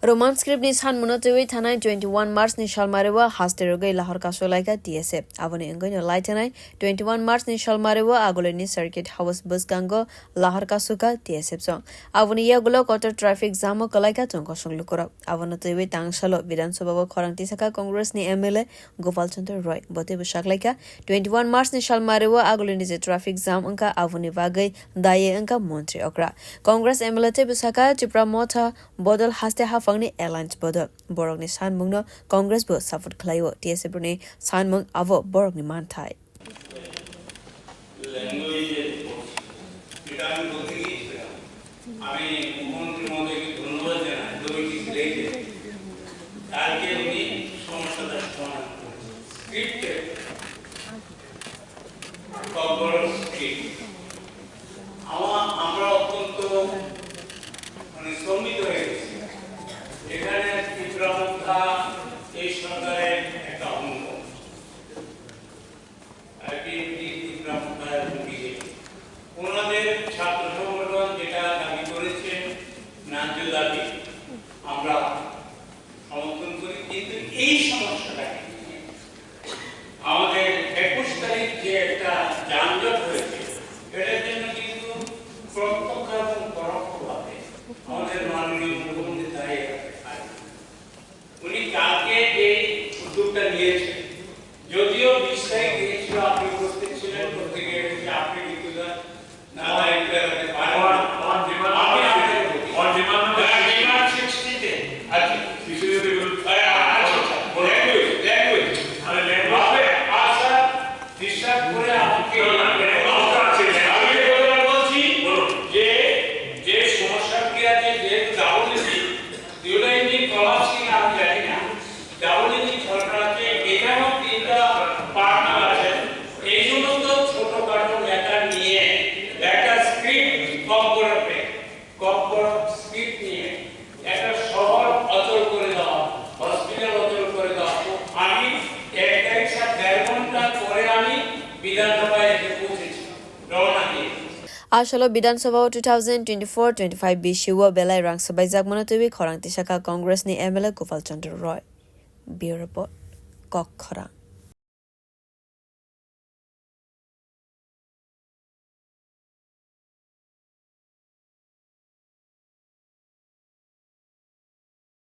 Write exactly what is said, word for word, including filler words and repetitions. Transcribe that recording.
Roman script ni sanmungno twiwi thanai twenty one March ni salmario haste rwgwi lahor kasuk laikha T S F. Aboni wngwino lai thanai twenty one March ni salmario Agulini Circuit House bwskango lahor kasukha T S F song. Aboni yagulo kotor traffic jam o kwlaikha chongkosong lukurok. Abono twiwi tangsalo Bidhan Sabha o khorang tisakha Congress ni M L A Gopal Chandra Roy. Bo teibo saklaikha twenty one March ni salmario Agulini je traffic jam wngkha aboni bagwi daye wngkha montri okra. Congress M L A teibo sakha Tipra Motha bodol haste haphangni alliance bodol. Borokni sanmungno Congress bo support khlaio. T S F ni sanmung abo borokni manthai. Language-এর এটা আমি বলতে গিয়েছিলাম। আমি মুখ্যমন্ত্রী মহোদয়কে ধন্যবাদ জানাই, দই লেখে। কালকে উনি সমস্যাটা সমাধান করেছেন। স্ক্রিপ্টে ককবরক স্ক্রিপ্ট। আমা-, আমরা অত্যন্ত, মানে, স্তম্ভিত হয়ে গেছি। এখানে ত্রিপুরা মথা এই সরকারের একটা অঙ্গ। আইপিএফটি, ত্রিপুরা মথা এবং বিজেপি। ওনাদের ছাত্র সংগঠন যেটা দাবি করেছে, ন্যায্য দাবি, আমরা সমর্থন করি, কিন্তু এই সমস্যাটাকে নিয়ে আমাদের একুশ তারিখ যে একটা যানজট হয়েছে, এটার জন্য কিন্তু প্রত্যক্ষ এবং পরোক্ষভাবে আমাদের মাননীয় মুখ্যমন্ত্রী দায়ী রাখেন। উনি কালকে যে উদ্যোগটা নিয়েছেন, যদিও বিশ তারিখ দিয়েছিল, আপনি উপস্থিত ছিলেন, প্রত্যেকে এসেছে, আপনি কিন্তু না দায়িত্ব এড়াতে পারেন না। On, on demand আমি আপনাকে বলি। On demand। হ্যাঁ, demand sixty-তে। আচ্ছা। কিছু যদি বলুন। হ্যাঁ, আচ্ছা, আচ্ছা। বলুন। Language, language। আরে, language। আপনি আশা বিশ্বাস করে আমাকে না, না, language তো আছে, language। আমি এবার বলছি বলুন। যে, যে সমস্যা কি আছে, যেহেতু ডাবল ইঞ্জিন, দুটো ইঞ্জিন কলাপস কিনা আমি জানি না, ডাবল ইঞ্জিন সরকার আছে, এখানেও তিনটা পার্টনার আছে। এই সমস্ত ছোটখাটো ম্যাটার নিয়ে একটা স্ক্রিপ্ট কম করে, কম করে স্ক্রিপ্ট নিয়ে একটা শহর অচল করে দেওয়া, হসপিটাল অচল করে দেওয়া। তো আমি এক তারিখ সাত দেড় ঘন্টা পরে আমি বিধানসভায় এসে পৌঁছেছি, রওনা দিয়েছি। Asalo Bidhan Sabha o two thousand twenty-four twenty-five bisio belai rang swbaijakmano twiwi khorang tisakha Congress ni M L A Gopal Chandra Roy. Bureau Report, Kok Khorang.